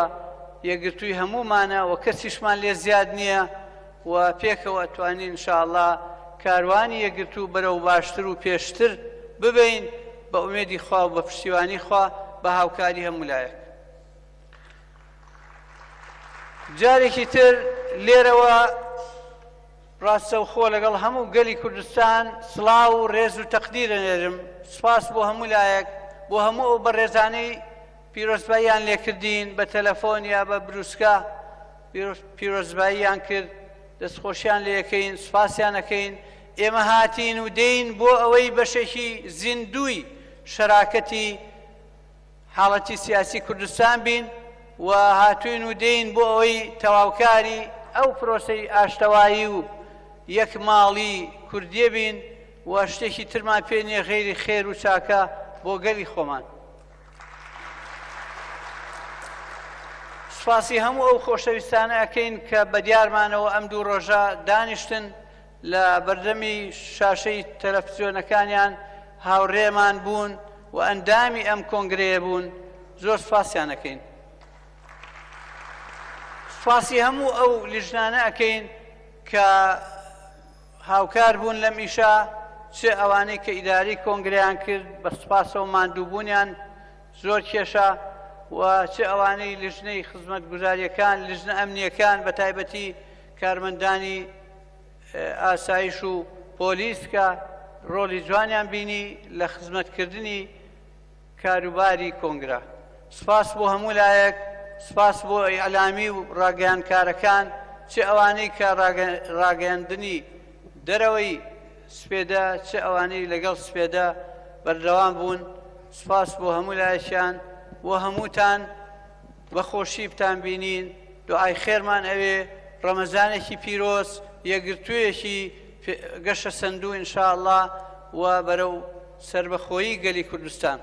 یەکگرتووی هەموومانە و کەسیشمان لێ زیاد نییە و پێکەوە ئەتوانین ان شاء اللە کاروانی یەکگرتوو بەرەو باشتر و پێشتر ببەین بە ئومێدی خوا و بە پشتیوانی خوا بە هاوکاری هەموو لایەک. جارێکی تر لێرەوە ڕاستەوخۆ لەگەڵ هەموو گەلی کوردستان سڵاو و ڕێز و تەقدیر ئەنێرم، سوپاس بۆ هەموو لایەک، بۆ هەموو ئەو بەڕێزانەی پیرۆزباییان لێکردین بە تەلەفۆن یا بە بروسکە پیرۆزباییان کرد، دەستخۆشیان لێکەین، سوپاسیان ئەکەین. ئێمە هاتین و دێین بۆ ئەوەی بەشێکی زیندووی شەراکەتی حاڵەتی سیاسی کوردستان بین و هاتووین و دێین بۆ ئەوەی تەواوکاری ئەو پرۆسەی ئاشتەوایی و یەک ماڵی کوردیە بین و شتێکی ترمان پێ نییە غەیری خێر و چاکە بۆ گەلی خۆمان. سوپاسی هەموو ئەو خۆشەویستانە ئەکەین کە بە دیارمانەوە ئەم دوو ڕۆژە دانیشتن لە بەردەمی شاشەی تەلەفزیۆنەکانیان هاوڕێمان بوون و ئەندامی ئەم کۆنگرەیە بوون، زۆر سوپاسیان ئەکەین. سوپاسی هەموو ئەو لیژنانە ئەکەین کە هاوکار بوون لەم ئیشە، چ ئەوانەی کە ئیدارەی کۆنگرەیان کرد بە سوپاسەوە ماندووبوونیان زۆر کێشا و چ ئەوانەی لیژنەی خزمەتگوزارییەکان، لیژنە ئەمنییەکان بە تایبەتی کارمەندانی ئاسایش و پۆلیس کە ڕۆڵی جوانیان بینی لە خزمەتکردنی کاروباری کۆنگرە. سوپاس بۆ هەموو لایەک، سوپاس بۆ ئیعلامی و ڕاگەیاندکارەکان، چ ئەوانەی کە ڕاگەیاندنی دەرەوەی سپێدە، چ ئەوانەی لەگەڵ سپێدە بەردەوام بوون، سوپاس بۆ هەموو لایەکیان و هەمووتان بە خۆشی بتانبینین، دوعای خێرمان ئەوێ، ڕەمەزانێکی پیرۆز، یەکگرتوویەکی گەشەسەندوو ان شاء اللە و بەرەو سەربەخۆیی گەلی کوردستان.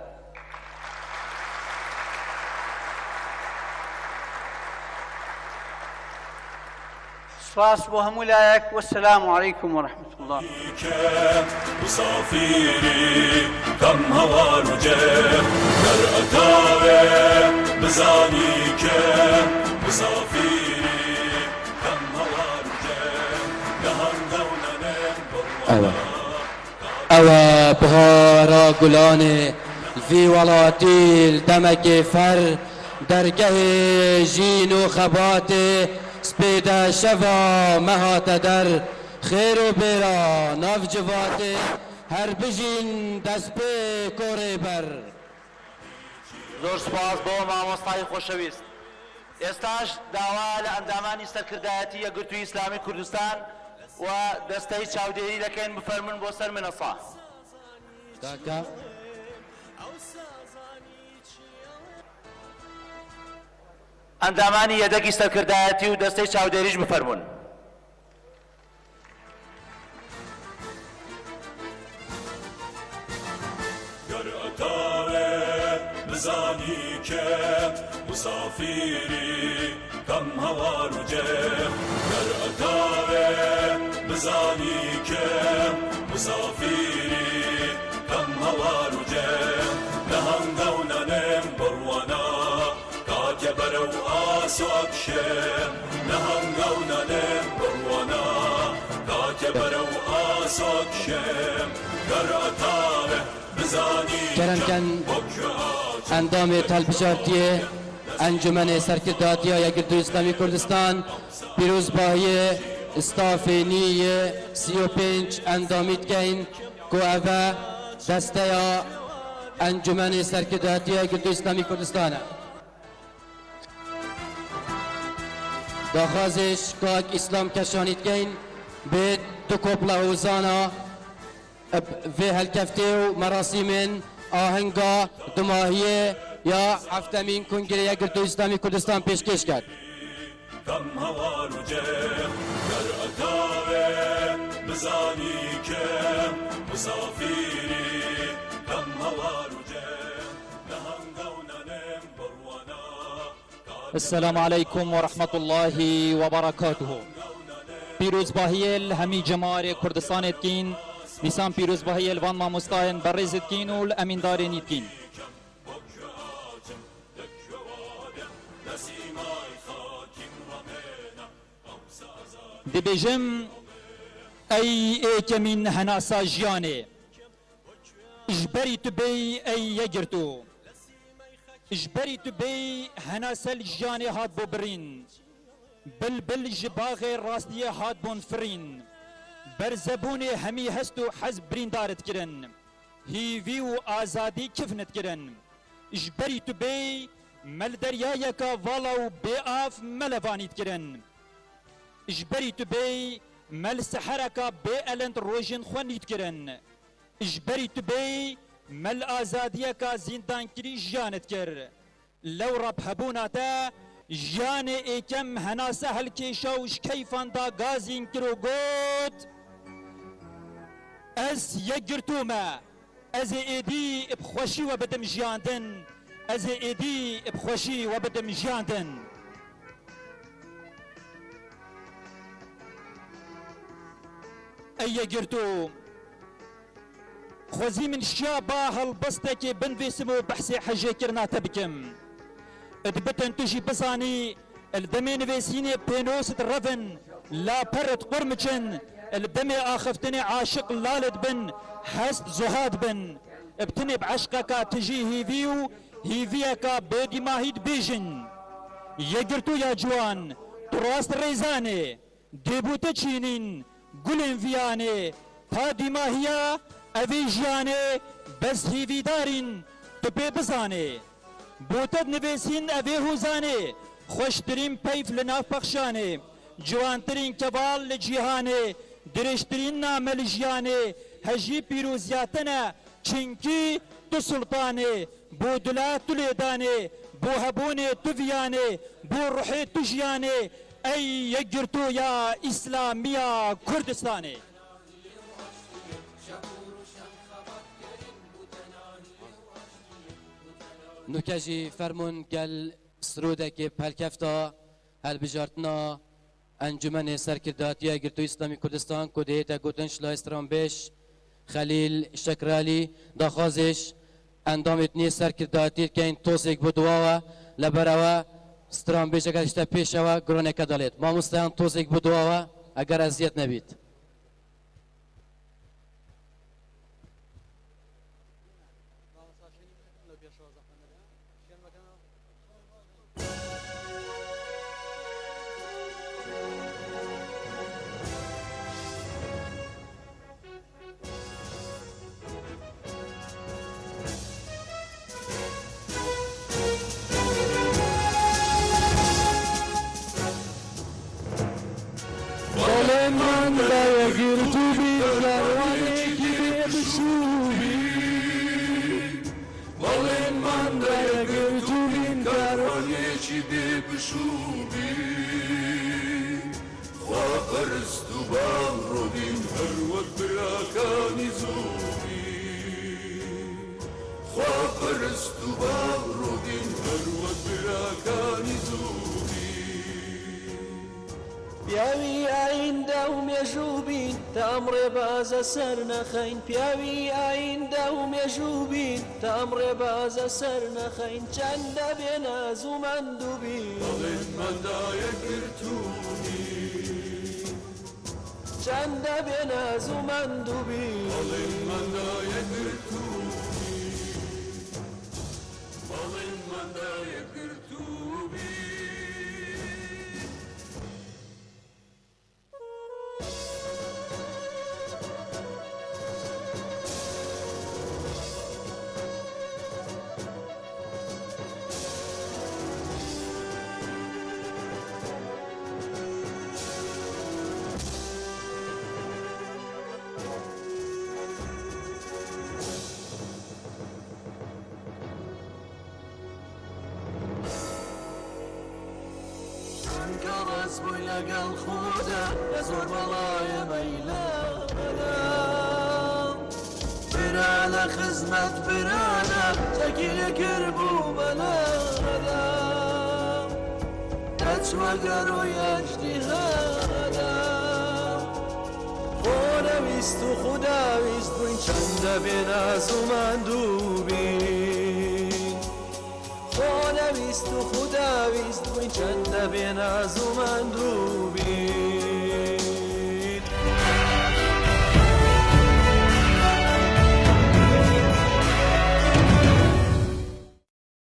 سپاس بۆ هەموو لایەک والسلام علیکم ورحمة اللە. ئەوە بهارا گولانێ ڤی وەڵاتی دەمەکێ فەر دەرگەهێ ژین و خەباتێ سپێدە شەڤا مەهاتە دەر خێر و بێرا ناڤ جڤاتێ هەر بژین دەستپێ کۆ ڕێبەر. زۆر سوپاس بۆ مامۆستای خۆشەویست. ئێستاش داوا لە ئەندامانی سەرکردایەتی یەکگرتووی ئیسلامی کوردستان و دەستەی چاودێری دەکەین بفەرموون بۆ سەر منەسە. کاکە. ئەندامانی یەدەگی سەرکردایەتی و دەستەی چاودێریش بفەرموون. گەر ئەتاوێ بزانی کێ مسافیری کەم هەوار و جێ گەر ئەتاوێ بزانی کێ مسافیری کەم هەوار و جێ نە هەنگاو نەنێم بڕوانە کاتێ بەرەو ئاسۆ ئەکشێم نە هەنگاو نەنێم بڕوانە کاتێ بەرەو ئاسۆ ئەکشێم گەر ئەتاوێ بزانی کەرەم کەم کەن بۆ کوێ ئاچم ئەندامێ هەلبژارتیێ ئەنجومەنێ سەرکرداتیا یەکگرتوو ئیسلامی کوردستان پیروزباهیێ ستافێ نی یێ 35 ئەندامی دکەین کو ئەڤە دەستەیا ئەنجومەنێ سەرکرداتیا یەکگرتوو ئیسلامی کوردستانە. داخوازێش کاک ئیسلام کەشانی دکەین بێت دو کۆپلە هۆزانا ڤێ هەلکەفتێ و مەراسیمێن ئاهەنگا دوماهیێ یا هەفتەمین کونگرێ یەکگرتوو ئیسلامی کوردستان پێشکێش کەد. کەم هەوار و جێ گەر ئەتاوێ بزانی کێم مسافیری کەم هەوار و جێ نە هەنگاو نەنێم بڕوانە کاتێ السلام عليكم ورحمة الله وبركاته. پیرۆزباهیێ li hemî cemawerê Kurdistanê dikîn، دیسان پیرۆزباهیێ li van mamostayên berêz dikîn û li emîndarên wî dikîn. Dibêjim ey êkemîn henasa jiyanê, ji berî tu bêyî ey Yekgirtû, ji berî tu bêyî henase li jiyanê hat bo birîn, bilbil ji baxê rastiyê hat bon firîn, berzebûnê hemî hest û hez birîndar dikirin, hîvî û azadî kifn dikirin, ji berî tu bêyî me li deryayeka vala û bêav melevanî dikirin. Ji berî tu bêyî me li sehereka bêelind rojên xwe nî dikirin. Ji berî tu bêyî me li azadiyeka zîndankirî jiyan dikir. Lewra bi hebûna te jiyanê êkem henase hilkêşa û ji keyfan da gazîn kir û got, Ez yekgirtû me, ez ê êdî bi xweşî we bidim jiyandin, ez ê êdî bi xweşî we bidim jiyandin. Ey Yekgirtû, xwezî min şiya ba helbestekê binivîsim û behsê hejêkirina te bikim. Dibitin tu jî bizanî li demê nivîsînê pênos direvin, laper diqurmiçin, li demê axiftinê aşiq lal dibin, hest zuha dibin. Bi tenê bi eşqeka tijî hêvî û hêviyeka bêdîmahî dibêjin, Yekgirtûya ciwan, tu rast rêzanê, dê bo te çînîn gulên viyanê, ta dîmahiya evê jiyanê bes hêvîdarîn tu pê bizanê. Bo te dinivêsîn evê hozanê, xweştirîn peyv li nav pexşanê, ciwantirîn keval li cîhanê, dirêjtirîn name li jiyanê, hejî pîroziya te ne, çinkî tu sultanê, bo dila tu lêdanê, bo hebûnê tu viyanê, bo ruhê tu jiyanê, ey Yekgirtûya Îslamiya Kurdistanê. Nûke jî fermûn gel sirûdekê pelkefta hilbijartina Encûmenê Serkirdayetiya Yekgirtûyî Îslamî Kurdistan ku dihête gotin Şilayê Stranbêj Xelîl Şekralî daxwazêj endamê tinê serkirdayetiyê dikeyn tozêk bo diwawe li ber ewe stranbêjeke dişte pêş ewe gironeke dalêt. Mamosteyan tozêk bo diwawe eger eziyet nebît. بەڵێنمان دا یەکگرتوو بین کاروانێکی بێ پشوو بین بەڵێنمان دا یەکگرتوو بین کاروانێکی بێ پشوو بین خواپەرست و باوڕۆ بین هەر وەک براکانی زوو بین خواپەرست و باوڕۆ بین هەر وەک براکانی زوو بین. پیاوی ئایندە و مێژوو بین تا ئەم ڕێبازە سەر نەخەین پیاوی ئایندە و مێژوو بین تا ئەم ڕێبازە سەر نەخەین چەندە بێ ناز و ماندوو بین بەڵێنمان دا یەکگرتوو بین چەندە بێ ناز و ماندوو بین بەڵێنمان دا یەکگرتوو بین بەڵێنمان دا یەکگرتوو بین. چونکە ڕاست بووی لەگەڵ خودا لە زۆر بەڵایە مەیلانە برا لە خزمەت برانە چەکی لێ بوو بەلادا دەچوە گەرۆی ئەژدیهادا. نەویست و خوداویست بووین چەندە بێناز و ماندوو بین. خۆ نەویست و خوداویست بووین چەندە بێناز و ماندوو بین.